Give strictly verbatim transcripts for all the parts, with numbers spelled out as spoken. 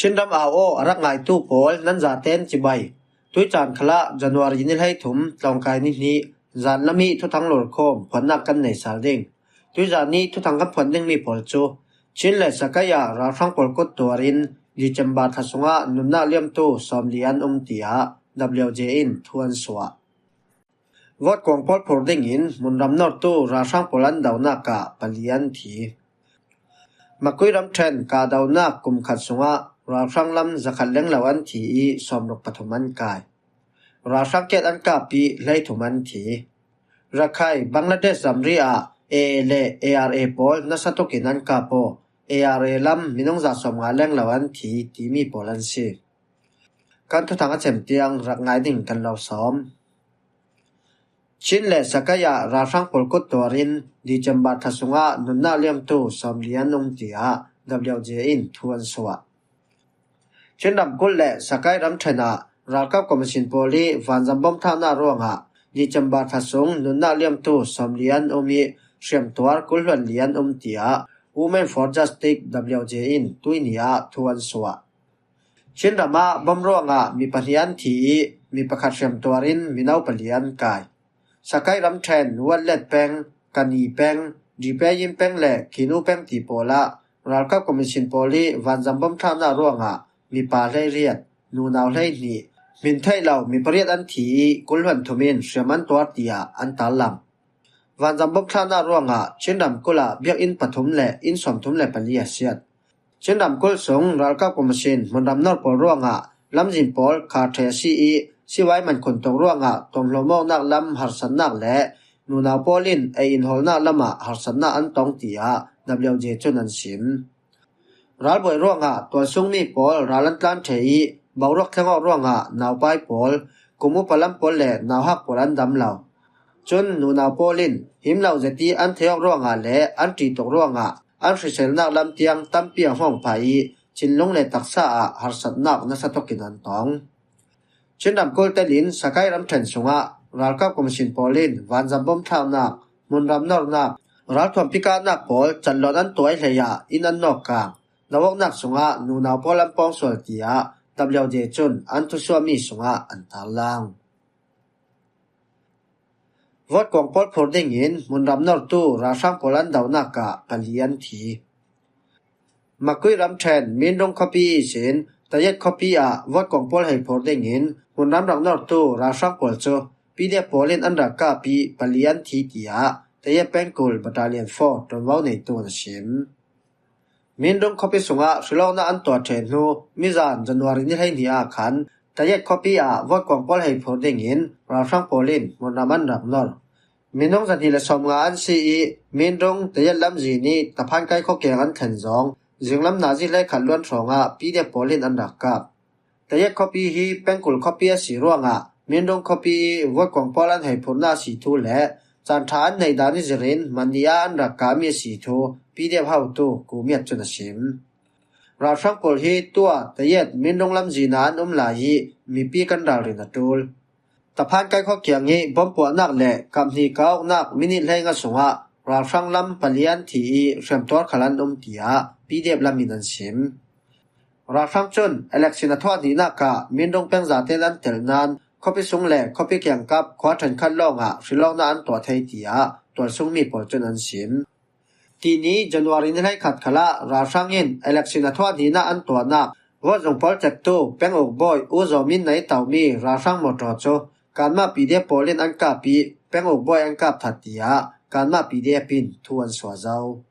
Chin ram au aw a rak ngaitu pawl nan zaten cibai. Tuicaan khalah January ni hleithum tlawngkai ni hnih zanlam hi thuthang lurkhawm phuannak kan nei sal ding. Tuizan ni thuthang kan phuan dingmi pawl cu Chin le Sakai ah ralhrang pawl kut tuarin December thla sungah nunnak liamtu sawmli an um, tiah W J in thu an suah. Vawt kuang pawl phur dingin hmunram nortu ralhrang pawl an donak ah pali an thi. Makui ramṭhen kahdohnak kum khat sungah ralhrang lam zakhat lenglo an thi ih sawmruk pathum an kai. Ralhrang kiat an kap ih hleithum an thi. Rakhine, Bangladesh ramri ah A A le A R A pawl nasa tukin an kap aw, A R A lam minung za sawmnga lenglo an thi timi pawl an si. Kan thuthang a cem tiang rak ngai ding kan lo sawm. Chin le Sakai ah ralhrang pawl kut tuarin December thla sungah nunnak liamtu sawmli an um, tiah W J in thu an suah. Chin ramkulh le Sakai ramṭhen ah ralkap commission pawl ih vanzam bom thlaknak ruangah December thla sung nunnak liamtu sawmli an um ih hriamtuar kul hluan li an um, tiah Women for Justice W J in tuini ah thu an suah. Chin ram ah bom ruangah mi pahnih an thi ih mi pakhat hriamtuar in mino pali an kai. Sakai ramṭhen Watlet peng, Kani peng, Dipeyin peng le Kinu peng ti pawl ah ralkap commission pawl ih vanzam bom thlaknak ruangah mipa hleiriat, nunau hleihnih, hmin theih lo mi pariat an thi ih kul hluan thum in hriam an tuar, tiah an tarlang. Vanzam bom thlaknak ruangah Chin ramkulh ah biakinn pathum le inn sawmthum le pali a siat. Chin ramkulh sung ralkap commission hmunram nor pawl ruangah lamzin pawl khar ṭheh a si ih sivai man khuntuk ruangah tuamhlawm awknak lam harsatnak le nunau pawl in ei inhawlnak lamah harsatnak an tong, tiah W J cun an sim. Ralbuai ruangah tualsungmi pawl ral an tlan ṭheh ih boruak thleng awk ruangah naupai pawl, kum upa lam pawl le nauhak pawl an dam lo. Cun nunau pawl in him lo zet ih an thei awk ruangah le an ṭih tuk ruangah an hriselnak lam tiang tampi a hngawng phah ih thinlung le taksa ah harsatnak nasa tukin an tong. Chin ramkulh telin Sakai ramṭhen sungah ralkap commission pawl in vanzam bom thlaknak, hmunram nornak, ralthuampi kahnak pawl canlawn an tuah ih hleiah inn an nawk kang, do awknak sungah nunau pawl an pawng sual, tiah W J cun an thusuahmi sungah an tarlang. Vawt kuang pawl phur dingin hmunram nortu ralhrang pawl an donak ah pali an thi. Makui ramṭhen Minrung khuapi ihsin Tayet khuapi ah vawt kuang pawl hei phur dingin hmunram rak nortu ralhrang pawl cu P D F pawl in an rak kap ih pali an thi, tiah Tayet pengkul Battalion four ṭuanvo neitu in a sim. Minrung khuapi sungah hrilawknak an tuah ṭheh hnu, mizan January ni hleihnih ah khan Tayet khuapi ah vawt kuang pawl hei phur dingin ralhrang pawl in hmunram an rak nor. Minung zahnih le sawmnga an si ih Minrung Tayet lamzin ih Taphankai khuakiang an thlen zawng zinglam nazi hleikhat luan hrawngah P D F pawl in an rak kap. Tayet khuapi hi pengkul khuapi a si ruangah Minrung khuapi ih vawt kuang pawl an hei phurhnak a si thu le caan ṭha an neih dan ih zirin mani ah an rak kami a si thu P D F hotu Ku Miat cun a sim. Ralhrang pawl hi tuah Tayet Minrung lamzin ah an um lai ih mipi kan ralrin a ṭul. Taphankai khuakiang ih bomb puahnak le kamhni kah awknak minit hleinga sungah ralhrang lam pali an thi ih hriamtuar khal an um, tiah P D F lam in an sim. Ralhrang cun election a thuah hnihnak ah Minrung peng zaten an telh nain khuapi sung le khuapi kiangkap khua ṭhenkhat lawngah hrilawknak an tuah thei, tiah tualsungmi pawl cun an sim. Tini January ni hleikhat khalah ralhrang in election a thuah hnihnak an tuahnak vote zung pawl cektu penguk bawi U Zaw Min na ih tomi ralhrang mawṭaw cu kanmah P D F pawl in an kap ih penguk bawi an kap that, tiah kanmah P D F in thu an suah zo.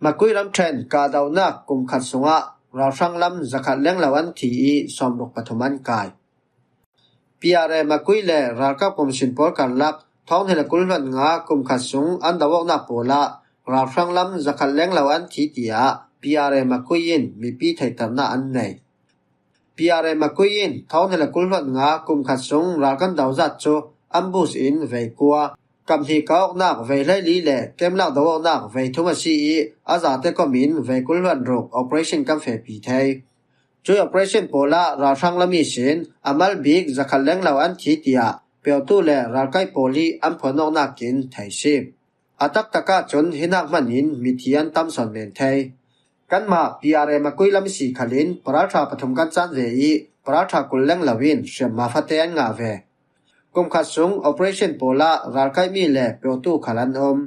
Makui ramṭhen kahdohnak kum khat sungah ralhrang lam zakhat lenglo an thi ih sawmruk pathum an kai. P R A Makui le ralkap commission pawl karlak thawng hnih le kul hluan nga kum khat sung an do awknak pawl ah ralhrang lam zakhat lenglo an thi, tiah P R A Makui in mipi theihternak an nei. P R A Makui in thawng hnih le kul hluan nga kum khat sung ral kan do zat cu ambush in vei kua, kamhni kah awknak vei hleili le kemlak do awknak vei thum a si ih a zate kom in vei kul hluan ruk operation kan fehpi thei. Cuih operation pawl ah ralhrang lam ihsin a mal bik zakhat lenglo an thi, tiah peutu le ralkai pawl ih an phuan awknak in thei si. A taktak ahcun hi nak hman in mithi an tam sawn men thei. P Kanmah P R A Makui lam i si khalin paralṭha pathum kan chan ve i paralṭha kul leng lo in hriamhma fate an ngah ve. Kum khat sung operation pawlah ralkaihmi le peutu khal an um.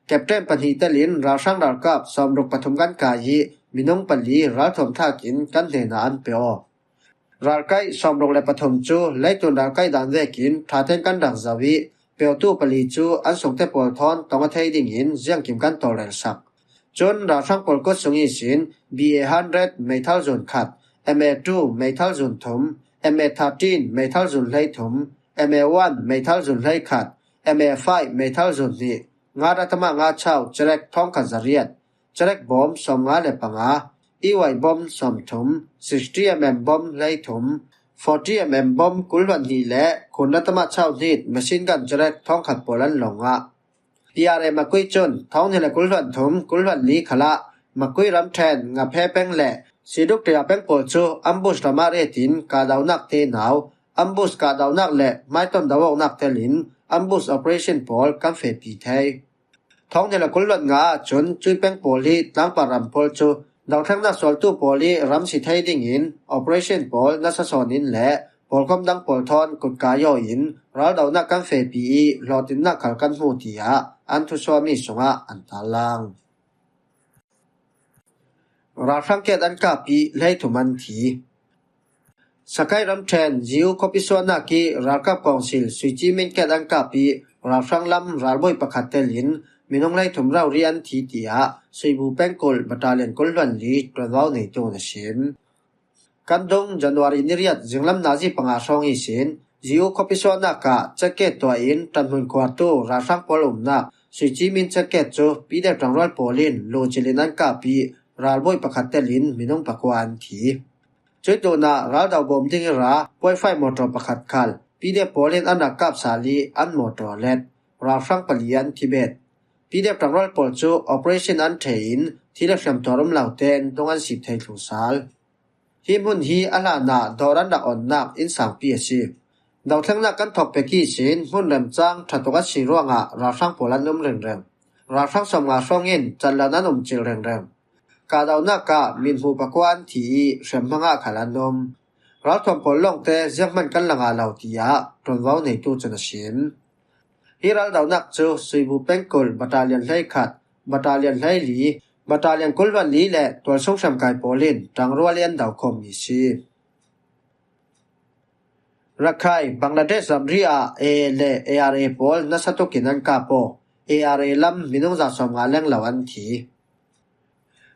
Captain pahnih telin ralhrang ralkap sawmruk pathum kan kai i minung pali ralthuam thlakin kan hnenah an pe aw. Ralkaih sawmruk le pathum cu leitun ralkaih dan vekin ṭhaten kan rak zoh i peutu pali cu an sungte pawl thawn tong a thei dingin ziangkim kan tawlrelsak. Cun ralhrang pawl kut sung ihsin B A hundred meithal zun khat, M A two meithal zun thum, M A thirteen meithal zun hleithum, M A one meithal zun hleikhat, M A five meithal zun hnih, nga ratama nga chau cerek thawngkhat zariat, cerek bawm sawmnga le panga, E Y bawm sawmthum, sixty M M bawm hleithum, forty M M bawm kul hluan hnih le khun ratama chau hnit machine gun cerek thawngkhat pawl an lo ngah. P R A Makui cun thawng hnih le kul hluan thum, kul hluan li khalah Makui ramṭhen Ngaphe peng le Siduk Tia peng pawl cu ambush ram ah retin kahdohnak tenau, ambush kahdohnak le hmaiton do awknak telin ambush operation pawl kan fehpi thei. Thawng hnih le kul hluan nga ahcun cui peng pawl i tlangpar ram pawl cu dothlennak sualtu pawl i ram si thei dingin operation pawl nasa sawn in le pawlkom dang pawl thawn kutka yaw in raldohnak kan fehpi i hlawhtlinnak khal kan hmu, tiah an thusuahmi sungah an tarlang. Ralhrang ket an kap i hleithum an thi. Sakai ramṭhen Ziu khuapi suahnak i ralkap kawngsil Suici min ket an kap i ralhrang lam ralbawi pakhat telin minung hleithum rori an thi, tiah Suibu pengkulh battalion kul hluan li ṭuanvo neitu na sim. Kan dung January ni riat zinglam nazi panga hrawng ihsin Ziu khuapi suahnak ah ceket tuah in ṭanhmun khuartu ralhrang pawl umnak Suici min ceket cu P D F ṭangrual pawl in lucil in an kap i ralbawi pakhat telin minung pakua an thi. Cuih tlunah raldo bawm ding i ra puaifai mawṭaw pakhat khal P D F pawl in an rak kap sal i an mawṭaw let ralhrang pali an thi bet. P D F ṭangrual pawl cu operation an ṭhe in thi le hriamtuar um lo tein dung an sip thei thlu sal. Hi hmun hi a hlanah dawr an rak onnak innsangpi a si. Dothlennak kan thawk pek ihsin hmun remcang ṭha tuk a si ruangah ralhrang pawl an um ringring. Ralhrang sawmnga hrawng in canlan an um cil ringring. Kahdohnak ah mithmuh pakua an thi i hriamhma ngah khal an um. Ralthuam pawl lawngte zianghman kan la ngah lo, tiah ṭuanvo neitu cun a sim. Hi raldohnak cu Suibu pengkulh battalion hleikhat, battalion hleili, battalion kul hluan li le tualsung hriamkai pawl in ṭangrual i an do khawmmi a si. Rakhine, Bangladesh ramri ah A A le A R A pawl nasa tukin an kap aw. A R A lam minung za sawmnga leng lo an thi.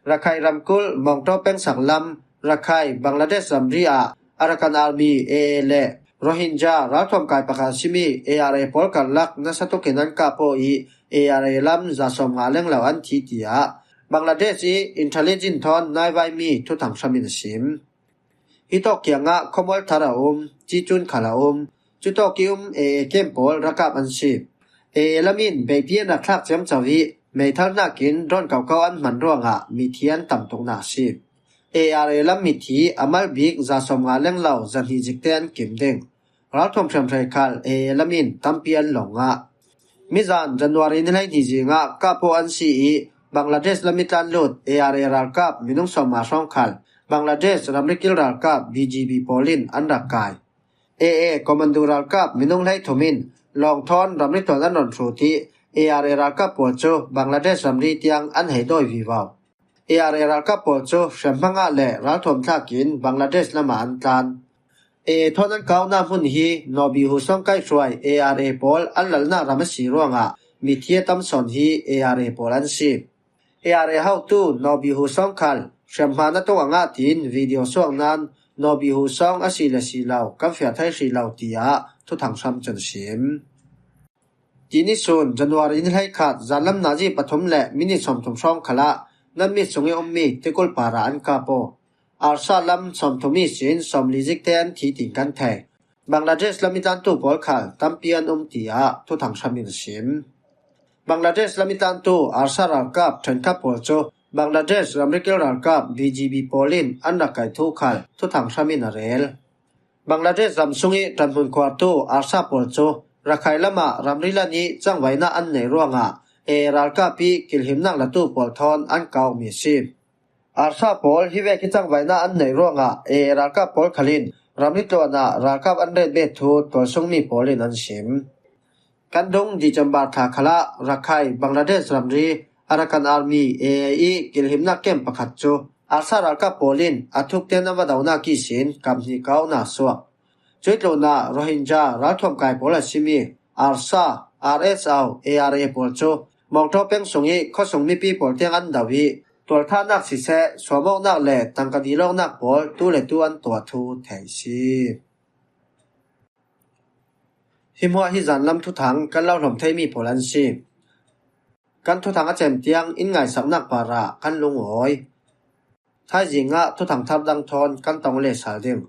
Rakhine ramkulh Mawngtaw pengsak lam, Rakhine, Bangladesh ramri ah Arakan Army, A A le Rohingya ralthuam kai pakhat a simi A R A pawl karlak nasa tukin an kap aw i A R A lam za sawmnga leng lo an thi, tiah Bangladesh i intelligence thawn naivaimi thuthang hram in a sim. Hitawk kiangah khuamual thar a um, cicun khal a um. Cutawk i um A A kem pawl rakap an si. A A lam in beipi an rak thlak ciamco i meithal hnakin drone kaukau an hman ruangah mithi an tam tuknak a si. A R A lam mithi a mal bik za sawmnga leng lo zahnih zikte an kim ding. Ralthuam hriamhrei khal A A lam in tampi an lo ngah. Mizan January ni hleihnih zingah kap aw an si i Bangladesh lam i tlan lut A R A ralkap minung sawmnga hrawng khal Bangladesh ramri kil ralkap B G B pawl in an rak kai. A A commando ralkap minung hleithum in lawng thawn ramri tuan an rawn hrut i A R A ralkap pawl cu Bangladesh ramri tiang an hei dawi vivo. A R A ralkap pawl cu hriamhma ngah le ralthuam thlakin Bangladesh lamah an tlan. A A thawn an kaukna hmun hi Nawbi Husawng kaihhruai A R A pawl an lalnak ram a si ruangah mithi a tam sawn hi A R A pawl an si. A R A hotu Nawbi Husawng khal hriamhma na tuk a ngah tiin video suak nain Nawbi Husawng a si le si lo kan fiah thei hrih lo, tiah thuthang hram cun a sim. Tini sun January ni hleikhat zanlam nazi pathum le minit sawmthum hrawng khalah nan mit sung i ummi Tikul par ah an kap aw. Arsa lam sawmthum ihsin sawmli zikte an thi tiin kan thei. Bangladesh lam i tlantu pawl khal tampi an um, tiah thuthang hram in a sim. Bangladesh lam i tlantu Arsa ralkap ṭhenkhat pawl cu Bangladesh ramri kil ralkap B G B pawl in an rak kai thu khal thuthang hram in a rel. Bangladesh ram sung i ṭanhmun khuartu Arsa pawl cu Rakhine lamah ramri lan i cangvaihnak an neih ruangah A A ralkap i kilhimnak latu pawl thawn an kaukmi a si. Arsa pawl hi vek hi cangvaina an neih ruangah A A ralkap pawl khalin ramri tluanah ralkap an ret bet thu tualsungmi pawl in an sim. Kan dung December thla khalah Rakhine, Bangladesh ramri Arakan Army, A A i kilhimnak kem pakhat cu Arsa ralkap pawl in a thukten a va donak ihsin kap hnih kauhna suak. Cuih tlunah Rohingya ralthuam kai pawl a simi Arsa, R S O, A R A pawl cu Mawngṭaw peng sung i khuasung mipi pawl tiang an do i tualthahnak siseh, suamawknak le tangka dilawknak pawl tu le tu an tuah thu theih si. Hi hmuah hi zanlam thuthang kan lo hlawm theimi pawl an si. Kan thuthang a cem tiang in ngaisaknak parah kan lungawi. Thaizing ah thuthang thar dang thawn kan tong le sal ding.